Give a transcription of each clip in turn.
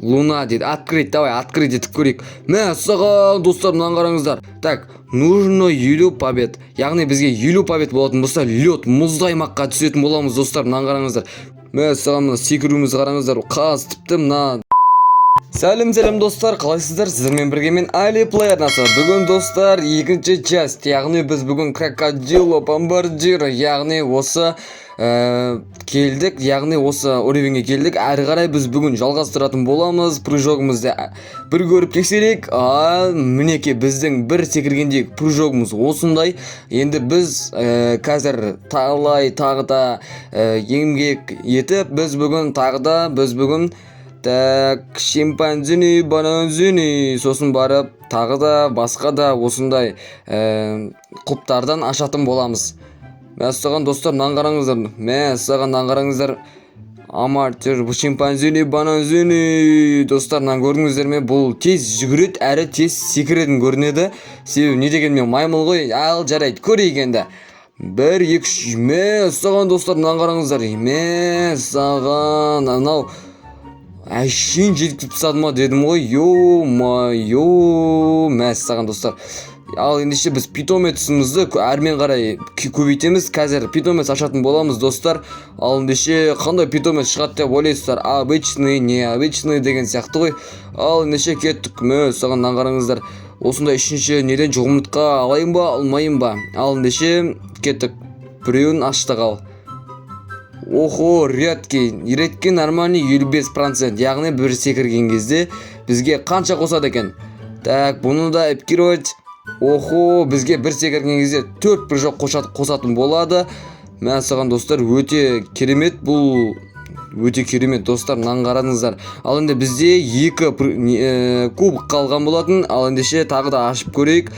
Луна дейді. Открыть, давай, открыть етіп көрейік. Мәссаған, достар, мынаны қараңыздар. Так, нужно 50 побед, яғни бізге 50 побед болатын болса, лед, мұзды аймаққа түсетін боламыз. Достар, мынаны қараңыздар. Мәссаған, мына секіруімізді қараңыздар. Қаз тіпті мына. Сәлем, сәлем, достар, қалайсыздар? Сіздермен бірге мен, Али Плей арнасы. Бүгін, достар, екінші часть, яғни біз бүгін Крокодило Бомбардиро, яғни осы келдік, яғни осы уровеньге келдік. Әрі қарай біз бүгін жалғастыратын боламыз. Прыжогымызды бір көріп тексерейік. А, мінекей, біздің бір секіргендегі прыжогымыз осындай. Енді біз қазір талай тағы да еңбек етіп, біз бүгін тағы да, біз бүгін, так, шимпанзини бананзини, сосын барып тағы да басқа да осындай құлыптардан ашатын боламыз. Мәссаған, достар, мынаны қараңыздар. Мәссаған, мынаны қараңыздар. Амартер шимпанзини бананзини. Достар, мынаны көрдіңіздер ме? Бұл тез жүгіреді әрі тез секіретін көрінеді, себебі не дегенмен маймыл ғой. Ал жарайды, көрейік енді. Бір, екі, үш. Мәссаған, достар, мынаны қараңыздар. Мәссаған, анау әшейін жеткізіп тастады ма дедім ғой. Ё-моё, мәссаған, достар. Ал ендеше біз питомецімізді әрмен қарай көбейтеміз. Қазір питомец ашатын боламыз, достар. Ал ендеше қандай питомец шығады деп ойлайсыздар? Обычный, необычный деген сияқты ғой. Ал ендеше кеттік. Мәссаған, мынаны қараңыздар. Осындай үшінші неден жұмыртқа алайын ба, алмайын ба? Ал ендеше кеттік, біреуін аштық. Ал охо, редкий, редкий, нормальный, 55%, яғни бір секірген кезде бізге қанша қосады екен? Так, бұны да эпкировать. Охо, бізге бір секірген кезде төрт прыжок қосатын болады. Мәссаған, достар, өте керемет, бұл өте керемет. Достар, мынаны қараңыздар. Ал енді бізде екі кубок қалған болатын. Ал ендеше тағы да ашып көрейік.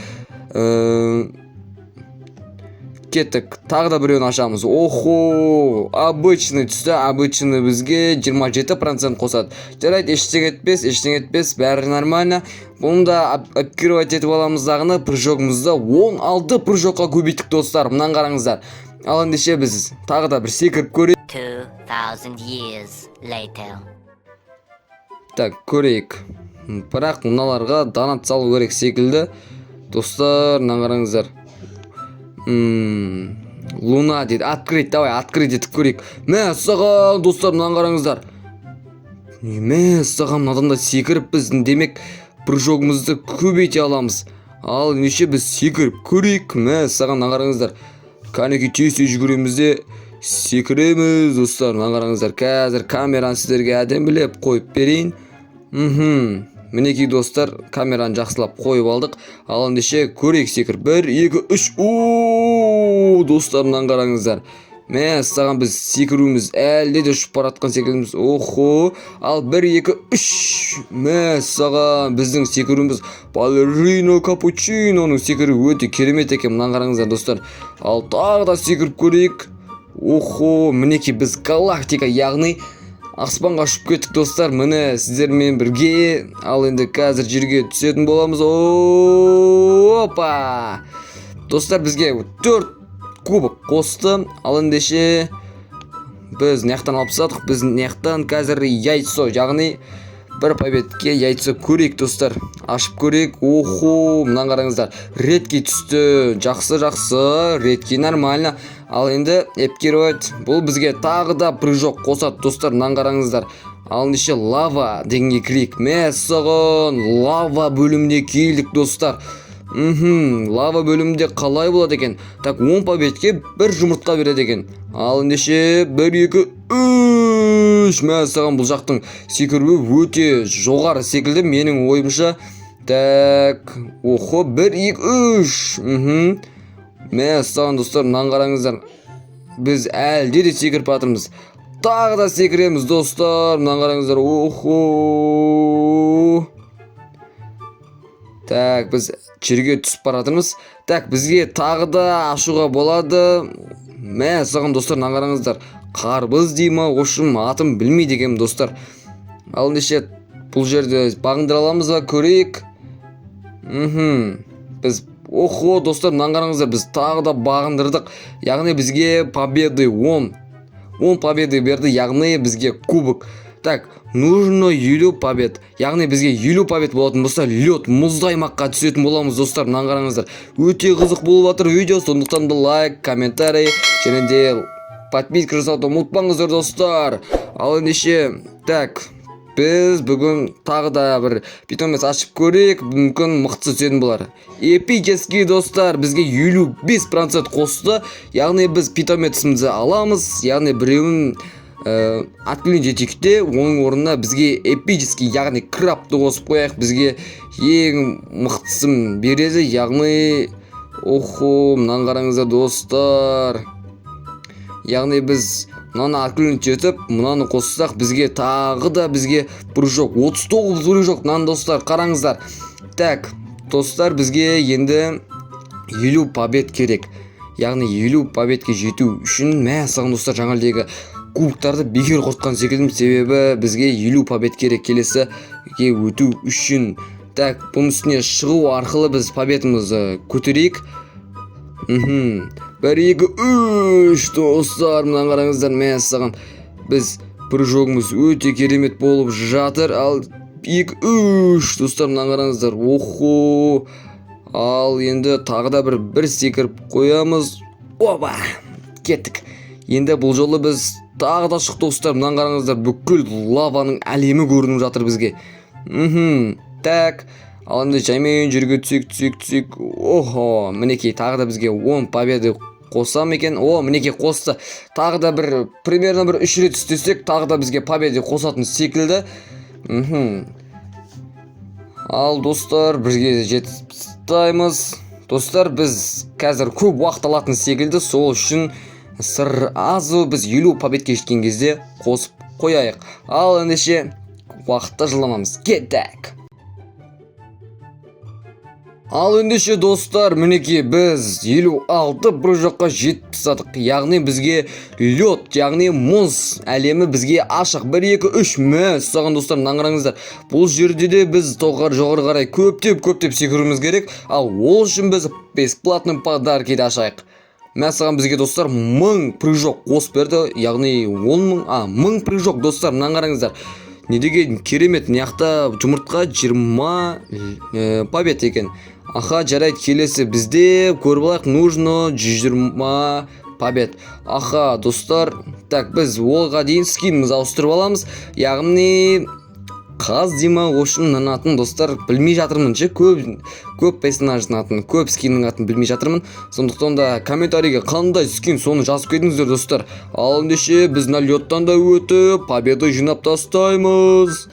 Кеттік, тағы да біреуін ашамыз. Охо, обычный түсті. Обычный бізге 27% қосады. Жарайды, ештеңе етпес, ештеңе етпес, бәрі нормально. Бұны да апгрейд етіп аламыз дағыны, прыжогымызды 16 прыжокқа көбейттік. Достар, мынаны қараңыздар. Ал ендеше біз тағы да бір секіріп көрейік. 2,000 years later. Так, көрейік. Бірақ мыналарға донат салу керек секілді. Достар, мынаны қараңыздар. Луна дейді. Открыть, давай, открыть етіп көрейік. Мәссаған, достар, мынаны қараңыздар. Мәссаған, мынадан да секіріп, біз, демек, прыжогымызды көбейте аламыз. Ал ендеше біз секіріп көрейік. Мәссаған, мынаны қараңыздар. Кәнекей, тез тез жүгіреміз де секіреміз. Достар, мынаны қараңыздар. Қазір камераны сіздерге әдемілеп қойып берейін. Мінекей, достар, камераны жақсылап қойып алдық. Ал ендеше көрейік секіріп. Бір, екі, үш. О, достар, мынаны қараңыздар. Мәссаған, біз секіруіміз әлде де ұшып бара жатқан секілдіміз. Охо, ал бір, екі, үш. Мәссаған, біздің секіруіміз, балерино капучиноның секіруі өте керемет екен. Мынаны қараңыздар, достар. Ал тағы да секіріп көрейік. Охо, мінекей, біз галактика, яғни аспанға ұшып кеттік, достар. Міне, сіздермен бірге. Ал енді қазір жерге түсетін боламыз. Опа, достар, бізге төрт кубок қосты. Ал ендеше біз мына жақтан алып тастадық. Біз мына жақтан қазір яйцо, яғни бір победке яйцо көрейік, достар, ашып көрейік. Охо, мынаны қараңыздар, редкий түсті. Жақсы, жақсы, редкий, нормально. Ал енді эпкировать. Бұл бізге тағы да прыжок қосады. Достар, мынаны қараңыздар. Ал ендеше лава дегенге кірейік. Мәссаған, лава бөліміне келдік, достар. Лава бөлімінде қалай болады екен? Так, 10 победке бір жұмыртқа береді екен. Ал ендеше бір, екі, үш. Мәссаған, бұл жақтың секіруі өте жоғары секілді менің ойымша. Так, охо, бір, екі, үш. Мәссаған, достар, мынаны қараңыздар. Біз әлде де секіріп жатырмыз. Тағы да секіреміз, достар, мынаны қараңыздар. Охо. Так, біз жерге түсіп бара жатырмыз. Так, бізге тағы да ашуға болады. Мәссаған, достар, мынаны қараңыздар. Қарбыз дей ма, в общем, атын білмейді екенмін, достар. Ал ендеше бұл жерде бағындыра аламыз ба, көрейік. Біз, охо, достар, мынаны қараңыздар, біз тағы да бағындырдық. Яғни бізге победы 10. 10 победы берді, яғни бізге кубок. Так, нужно 50 побед, яғни бізге 50 побед болатын болса, лед, мұзды аймаққа түсетін боламыз. Достар, мынаны қараңыздар, өте қызық болып жатыр видео. Сондықтан да лайк, комментарий және де подписка жасауды ұмытпаңыздар, достар. Ал ендеше, так, біз бүгін тағы да бір питомец ашып көрейік, мүмкін, мықтысы түсетін болар. Эпический, достар, бізге 55% қосты, яғни біз питомецімізді аламыз, яғни біреуін отклонить етейік те, оның орнына бізге эпический, яғни крабты қосып қояйық. Бізге ең мықтысын береді, яғни, охо, мынаны қараңыздар, достар. Яғни біз мынаны отклонить етіп, мынаны қоссақ, бізге тағы да бізге прыжок, 39 прыжок. Мынаны, достар, қараңыздар. Так, достар, бізге енді 50 побед керек, яғни 50 победке жету үшін, мәссаған, достар, жаңағыдегі кубоктарды бекер құртқан секілдімін, себебі бізге 50 побед керек келесіге өту үшін. Так, бұның үстіне шығу арқылы біз победамызды көтерейік. Бір, екі, үш, достар, мынаны қараңыздар, мәссаған, біз прыжогымыз өте керемет болып жатыр. Ал, екі, үш, достар, мынаны қараңыздар, охо. Ал енді тағы да бір секіріп қоямыз. Оба, кеттік. Енді бұл жолы біз тағы да шықтық, достар. Мынаны қараңыздар, бүкіл лаваның әлемі көрініп жатыр бізге. Так, ал енді жаймен жерге түсейік, түсейік, түсейік. Охо, мінекей, тағы да бізге 10 победы қоса ма екен? О, мінекей, қосты. Тағы да бір, примерно бір үш рет істесек, тағы да бізге победа қосатын секілді. Ал, достар, бірге жетіп тастаймыз. Достар, біз қазір көп уақыт алатын секілді, сол үшін сразу біз 50 победке жеткен кезде қосып қояйық. Ал ендеше уақытты жыламамыз, кеттік. Ал ендеше, достар, мінекей, біз 56 прыжокқа жетіп тастадық, яғни бізге лед, яғни мұз әлемі бізге ашық. 1, 2, 3, мәссаған, достар, мынаны қараңыздар. Бұл жерде де біз жоғары қарай көптеп көптеп секіруіміз керек. Ал ол үшін біз бесплатный подарки ашайық. Мәссаған, бізге, достар, 1000 прыжок қосып берді, яғни 10 000, а, 1000 прыжок. Достар, мынаны қараңыздар, не деген керемет! Мына жақта жұмыртқа 20 побед екен. Аха, жарайды, келесі бізде көріп алайық. Нужно 120 побед. Аха, достар, так, біз олға дейін скинімізді ауыстырып аламыз, яғни қаз дей ма, в общем, мынаның атын, достар, білмей жатырмын ше. Көп көп персонаждың атын, көп скиннің атын білмей жатырмын. Сондықтан да комментарийге қандай скин, соны жазып кетіңіздер, достар. Ал ендеше біз мына ледтан да өтіп, победа жинап тастаймыз.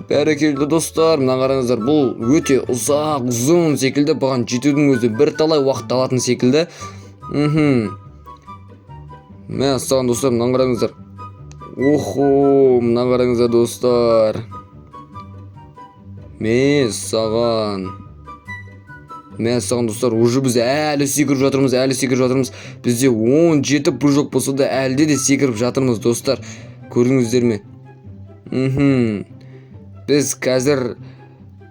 Бәрекелді, достар, мына қараңыздар, бұл өте ұзақ, ұзын секілді, бұған жетудің өзі бірталай уақыт алатын секілді. Мәссаған, достар, мынаны қараңыздар. Охо, мына қараңыздар, достар. Мәссаған, мәссаған, достар, уже біз әлі секіріп жатырмыз, әлі секіріп жатырмыз. Бізде 17 прыжок болса да, әлде де секіріп жатырмыз, достар, көрдіңіздер ме? Біз қазір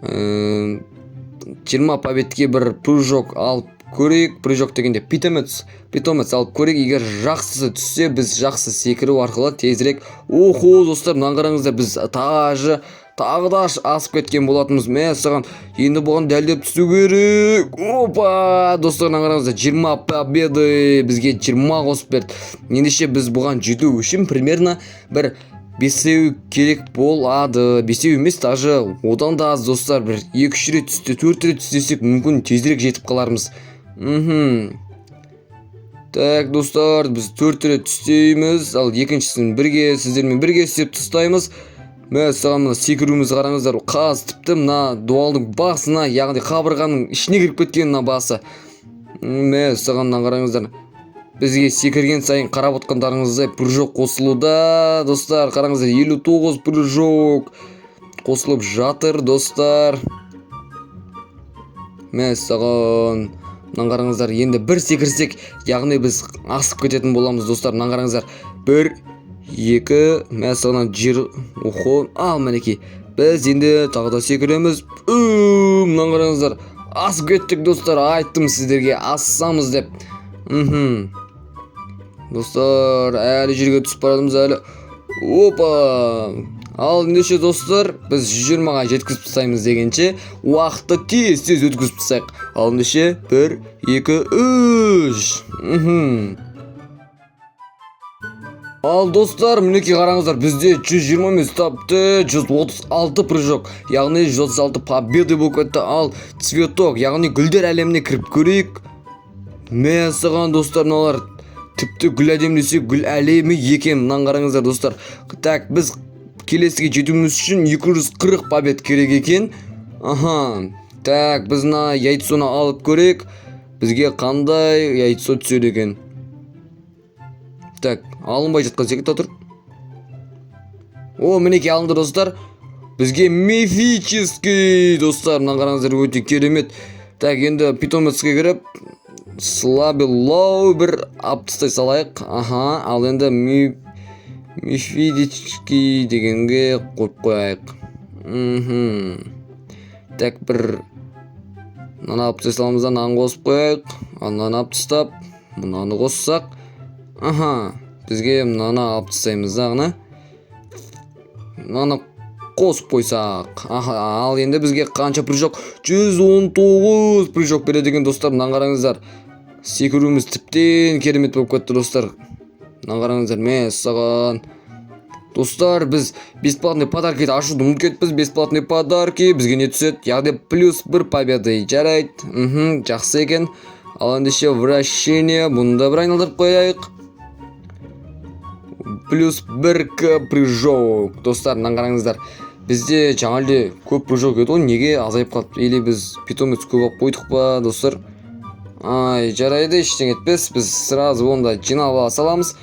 20 победке бір прыжок алып көрейік. Прыжок дегенде питомец алып көрейік. Егер жақсысы түссе, біз жақсы секіру арқылы тезірек. Охо, достар, мынаны қараңыздар, біз тағы да асып кеткен болатынбыз. Мәссаған, енді бұған дәлдеп түсу керек. Опа, достар, мынаны қараңыздар, 20 победы бізге 20 қосып берді. Ендеше біз бұған жету үшін примерно бір бесеу керек болады. Бесеу емес, даже одан да аз, достар. Бір екі, үш рет түсте, төрт рет түстесек, мүмкін, тезірек жетіп қалармыз. Так, достар, біз төрт рет түстейміз, ал екіншісін бірге, сіздермен бірге істеп тастаймыз. Мәссаған, мына секіруімізді қараңыздар. Қаз тіпті мына дуалдың басына, яғни қабырғаның ішіне кіріп кеткен мына басы. Мәссаған, мына қараңыздар, бізге секірген сайын, қарап отқандарыңыздай, прыжок қосылуда. Достар, қараңыздар, 59 прыжок қосылып жатыр, достар. Мәссаған, мынаны қараңыздар, енді бір секірсек, яғни біз асып кететін боламыз. Достар, мынаны қараңыздар, бір, екі, мәссаған, жер, охо. Ал мінекей, біз енді тағы да секіреміз. Мынаны қараңыздар, асып кеттік, достар. Айттым сіздерге ассамыз деп. Достар, әлі жерге түсіп баратырмыз әлі. Опа, Ал ендеше, достар, біз 120-ға жеткізіп тастаймыз дегенше, уақытты тез тез өткізіп тастайық. Ал ендеше, бір, екі, үш. Ал, достар, мінекей, қараңыздар, бізде 120 емес, тіпті 136 прыжок, яғни 136 победы болып кетті. Ал цветок, яғни гүлдер әлеміне кіріп көрейік. Мәссаған, достар, мыналар тіпті гүл әлем десе, гүл әлемі екен. Мынаны қараңыздар, достар. Так, біз келесіге жетуіміз үшін 240 побед керек екен. Аха, так, біз мына яйцоны алып көрейік, бізге қандай яйцо түседі екен. Так, алынбай жатқан секілді тұр. О, мінекей, алынды, достар. Бізге мифический, достар, мына қараңыздар, өте керемет. Так, енді питомецке кіріп, слабый лоу бір алып тастай салайық. Аха, ал енді мифический дегенге қойып қояйық. Так, бір мынаны алып тастай саламыз да, мынаны қосып қояйық. Ал мынаны алып тастап, мынаны қоссақ, аха, бізге мынаны алып тастаймыз дағыны, мынаны қосып қойсақ. Аха, ал енді бізге қанша прыжок? 119 прыжок береді екен, достар. Мынаны қараңыздар, секіруіміз тіптен керемет болып кетті, достар. Мынаны қараңыздар, мәссаған, достар, біз бесплатный подарки ашуды ұмытып кетіппіз. Бесплатный подарки бізге не түседі? Яғни плюс бір победы. Жарайды, жақсы екен. Ал ендеше вращение, бұны да бір айналдырып қояйық. Плюс бір к прыжок. Достар, мынаны қараңыздар, бізде жаңа әлде көп прыжок еді ғой, неге азайып қалыпты? Или біз питомец көп алып қойдық па, достар? Ай, жарайды, ештеңе етпес, біз сразу онда жинап ала саламыз.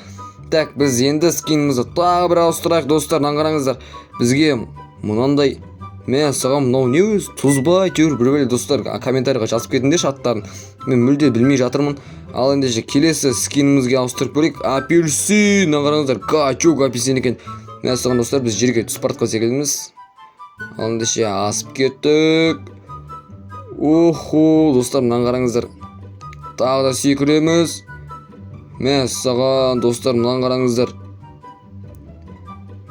Так, біз енді скинімізді тағы бір ауыстырайық, достар. Мынаны қараңыздар, бізге мынандай, мәссаған, мынау не өзі, тұз ба, әйтеуір бір бәле. Достар, комментарийға жазып кетіңдерші аттарын, мен мүлде білмей жатырмын. Ал ендеше келесі скинімізге ауыстырып көрейік. Апельсин, мына қараңыздар, качок апельсин екен. Мәссаған, достар, біз жерге түсіп бара жатқан секілдіміз. Ал ендеше асып кеттік. Охо, достар, мынаны қараңыздар, тағы да секіреміз. Мәссаған, достар, мынаны қараңыздар,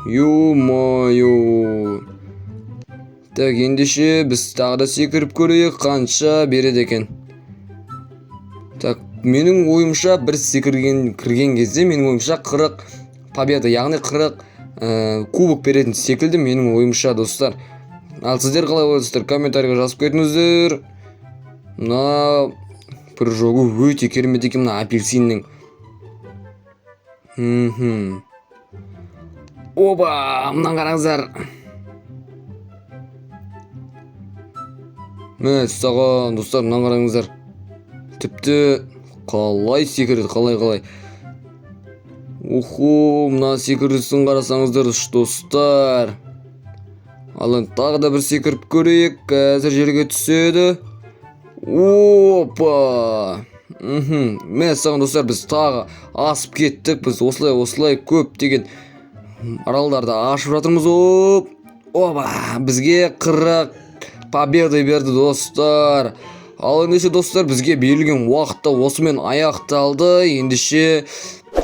ё-моё. Так, ендеше біз тағы да секіріп көрейік, қанша береді екен. Так, менің ойымша, бір секірген кірген кезде, менің ойымша, 40 победа, яғни 40 кубок беретін секілді, менің ойымша, достар. Ал сіздер қалай ойлайсыздар? Комментарийға жазып кетіңіздер. Мына прыжогы өте керемет екен мына апельсиннің. Оба, мынаны қараңыздар. Мәссаған, достар, мынаны қараңыздар, тіпті қалай секіреді, қалай, қалай. Охо, мына секірісін қарасаңыздар, достар. Ал енді тағы да бір секіріп көрейік. Қазір жерге түседі. Опа, мәссаған, достар, біз тағы асып кеттік. Біз осылай, осылай көптеген аралдарды ашып жатырмыз. Оп, оба, бізге 40 победа берді, достар. Ал ендеше, достар, бізге берілген уақыт та осымен аяқталды. Ендеше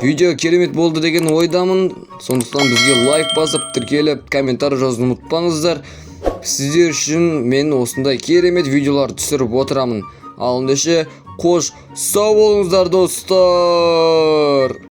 видео керемет болды деген ойдамын, сондықтан бізге лайк басып, тіркеліп, комментарий жазуды ұмытпаңыздар. Сіздер үшін мен осындай керемет видеолар түсіріп отырамын. Ал ендеше қош, сау болыңыздар, достар.